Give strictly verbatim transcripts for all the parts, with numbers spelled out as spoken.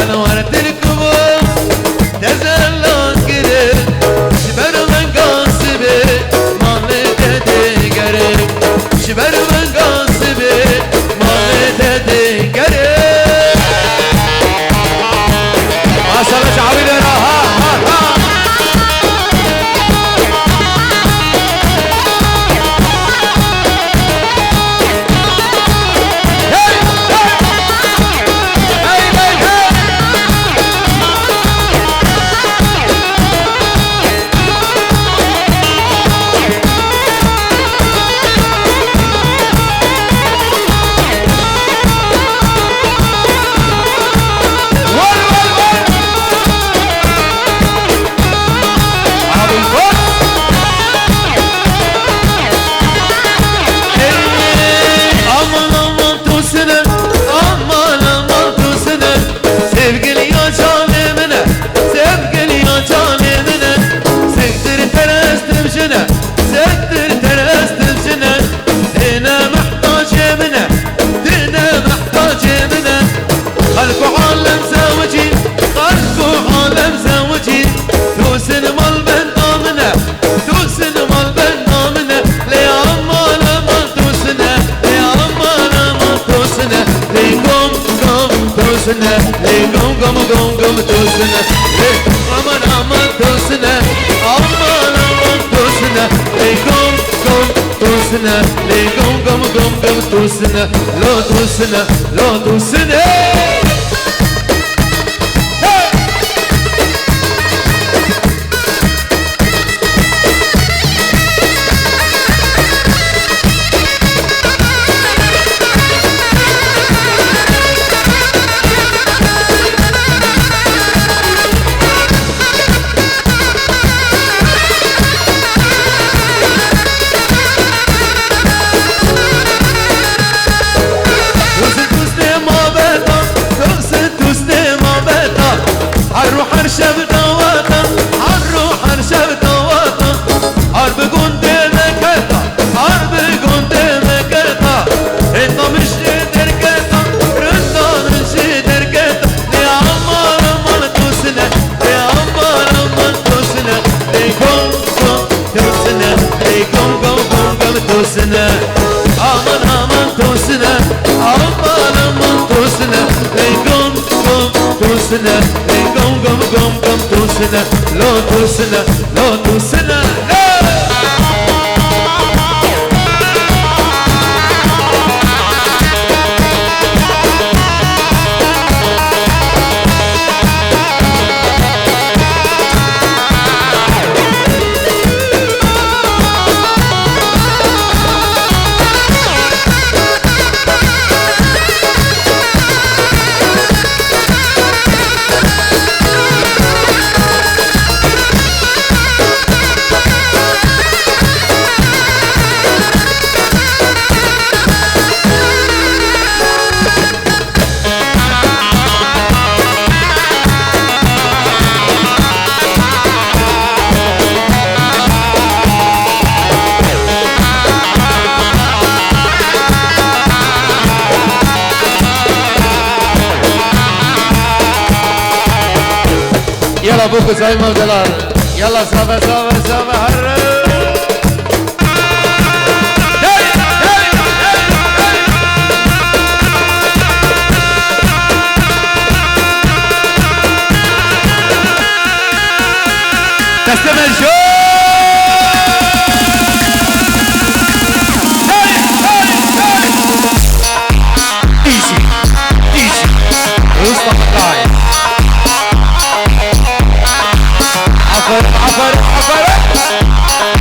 Wertir ku bû tezela kirin, ji ber venga sibê malê te dê gerin, ji ber venga sibê malê te dê gerin. Maşallah, çavî de ra, ha, ha, ha. Aman aman tosine, aman aman tosine. Sevgiliya canê min e, sevgiliya canê min e. Sektir terestim jine, sektir terestim jine. Têne mehtacê min e, têne mehtacê min e. Xelk û alem zewicî, xelk û alem zewicî. Tosin mal benda min e, tosin mal benda min e. Lê aman aman tosine, lê aman aman tosine. Lê gom gom tosine, lê gom gom gom gom tosine. Lê aman aman tosine, aman aman tosine. Lê gom gom tosine, lê gom gom gom gom tosine. Lo tosine, lo tosine. Hey! Tûsin tûsnê mabeta, tûsin tûsnê mabeta. Her rû her şev daweta, her rû her şev daweta. Har bi gundê me keta, har bi gundê me keta. Hêta min jê derketa, rinda min jê derketa. Lê aman aman tûsine, lê aman aman tûsine. Lê gom gom tûsine, lê gom gom gom gom tûsine. Aman aman tûsine, aman aman tûsine. Lê gom gom tûsine, lê gom gom gom gom tûsine. Lo tûsine, lo tûsine, lo. Yala, bu kuzey maldelar. Yala, save, save, save, harre. Destê me jor! Hey, hey, hey! Easy, easy. Mustafa Kay. Aferin, aferin, aferin.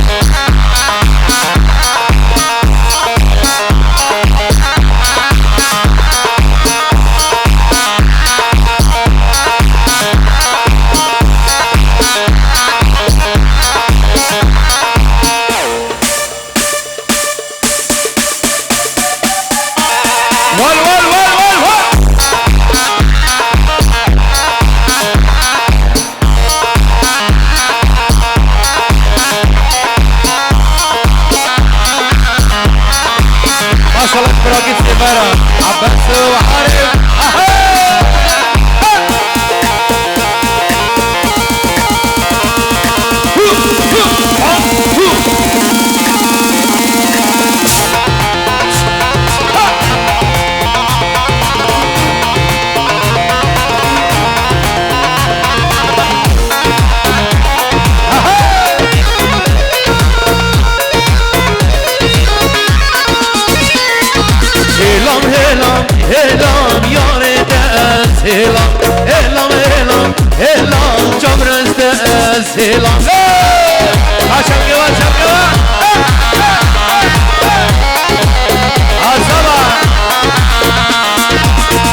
Hêlam. Hey! Ha, çemkê we, çemkê we. Hey, hey, hey, hey. Asaba.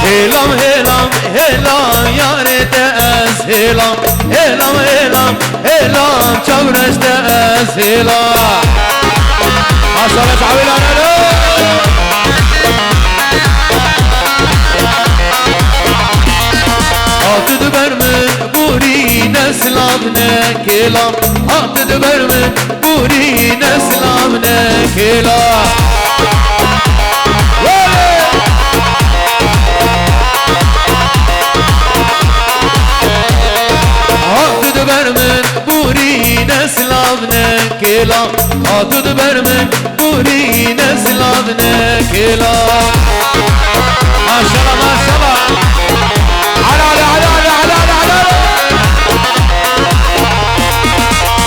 Hêlam, hêlam, hêlam, yarê te ez hêlam. Hêlam, hêlam, hêlam, çawreş te ez hêlam. Maşallah, çawîlane lo. Hat di ber min, Borî ne silav ne kêla, hat di ber min, Borî ne silav ne kêla. Wele! Hat di ber min, Borî ne silav ne kêla, hat di ber min, Borî ne silav ne kêla. Maşallah, maşallah. Ala, ala, ala.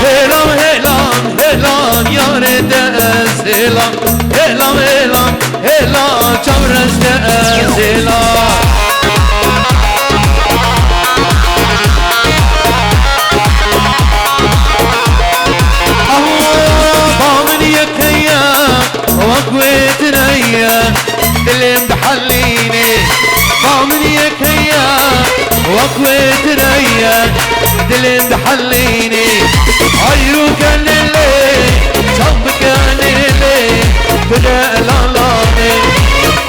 Hêlam, hêlam, hêlam, yarê te ez hêlam. Hêlam, hêlam, hêlam, çawreş te ez hêlam. Aho, ba min yek heye, wek wê tune ye, dilê min dihelînê. Ba min yek heye, wek wê tune ye, dilê min dihelînê. Hayro kenê lê, çav bikenê lê, tu de lala me.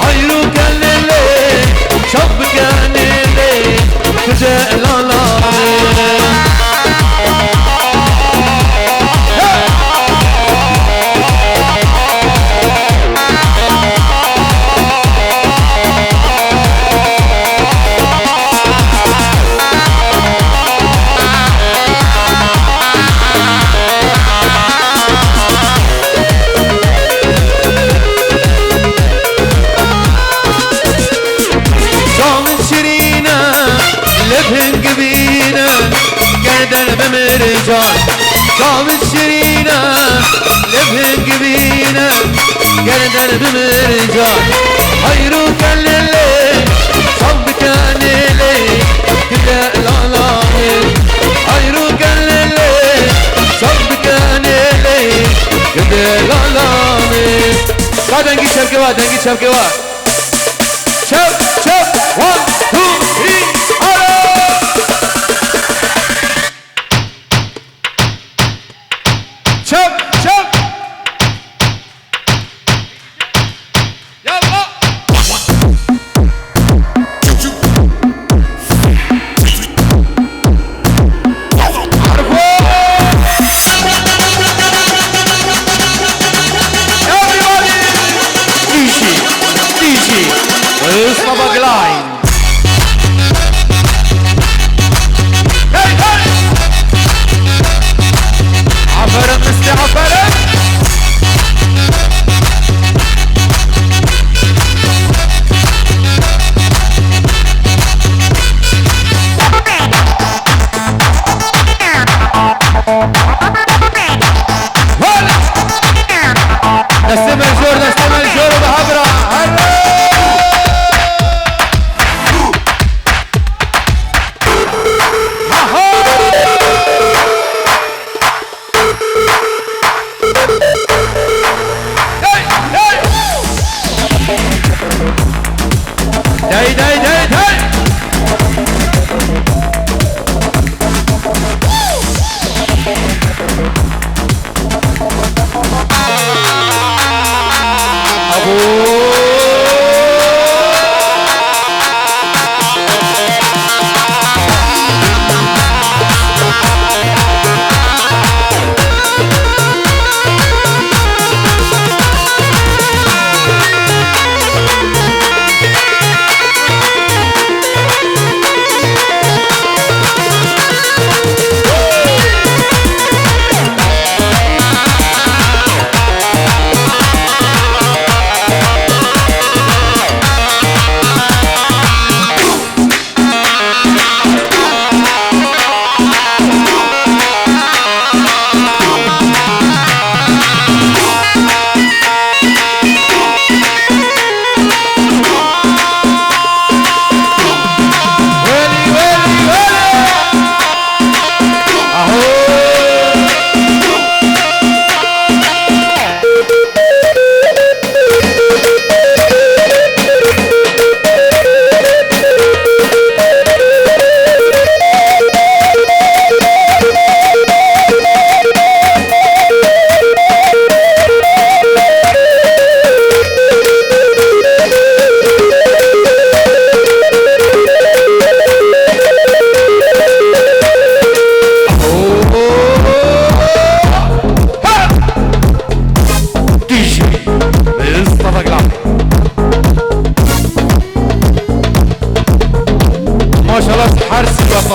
Hayro kenê lê, çav bikenê lê, tu de lala me. Çavin şirîne, leb hingivîne, gerden bi mircan. Çavin şirîne, leb hingivîne, gerden bi mircan. Hayro kenê lê, çav bikenê lê, tu de lala me. Hayro kenê lê, çav bikenê lê, tu de lala me. Ka dengî çemkê wa, dengî çemkê wa. Çep, çep, one, two, three, alo! Çep, çep! Yalla! Everybody! D J, D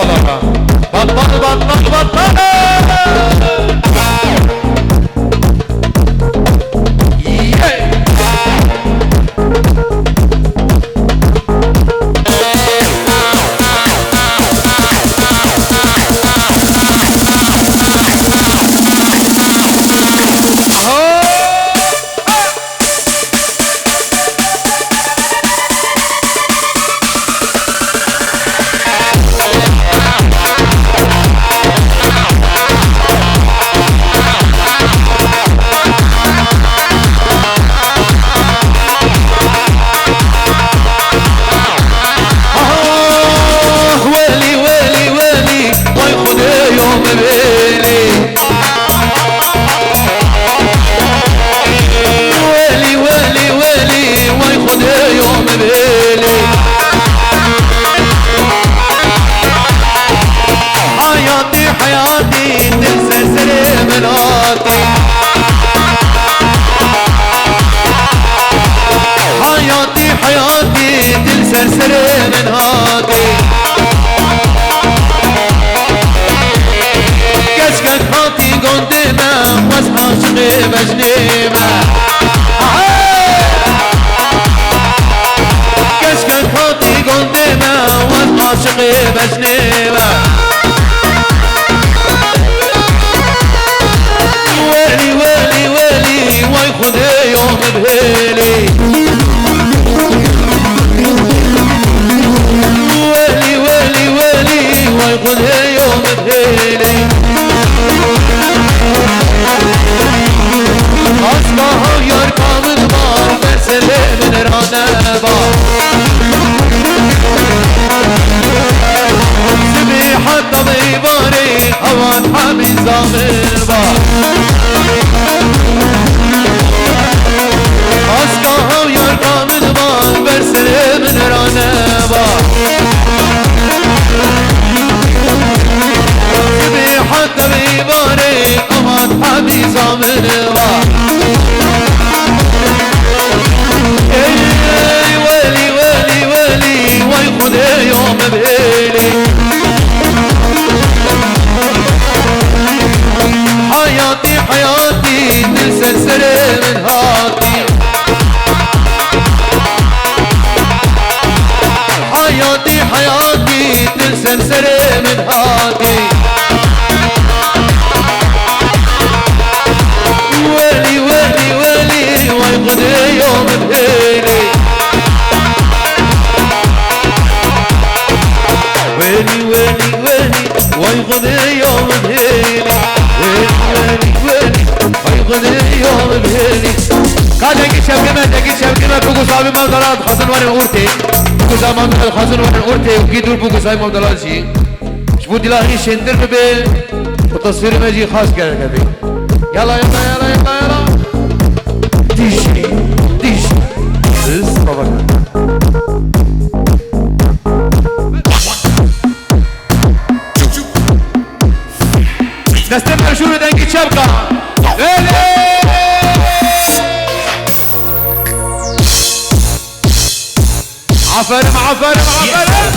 Battal, battal, battal! Ah, welî, welî, welî, way Xwedê yo min bêlî. Welî, welî, welî, way Xwedê yo min bêlî. Hayatî, hayatî, dil ser serê min hatî. Hayatî, hayatî, dil ser serê min hatî. Keşke hatî gondê me, wez aşiqê bejnê me. Hey! Keşke hatî gondê me, wez aşiqê bejnê me. Welî, welî, welî, way Xwedê yo min bihêlî. Welî, welî, welî, way Xwedê yo min bihêlî. Aska havyar ka min ba, ber serê min rane ba. Sibê heta veyvarê, hewan hemî zamin ba. Aska havyar ka min ba, ber serê min rane ba. Sibê heta veyvarê, hewan hemî zamin ba. Ey welî, welî, welî, way Xwedê yo min bihêlî. Hayatî, hayatî, dil ser serê min hatî. Hayatî, hayatî, dil ser serê min hatî. Welî, welî, welî, way Xwedê yo min bihêlî. Welî, welî, welî, way Xwedê yo min bihêlî. Welî, welî, welî, way Xwedê yo min bihêlî. Ka dengê çevkê me, dengê çevkê me, bigo zavê Mevdala dixwazin werin ortê. Bigo zavê Mevdala dixwazin werin ortê û kî dûr bigo zavê Mevdala jî. Ji bo dila hîn şêntir bibe û teswîrê me jî xas gerek be. Yala, yala, yala, yala, yala. Dijî, dijî. Biz baba. Destê me jûr û dengî çevka. Belê! Aferin, aferin, aferin.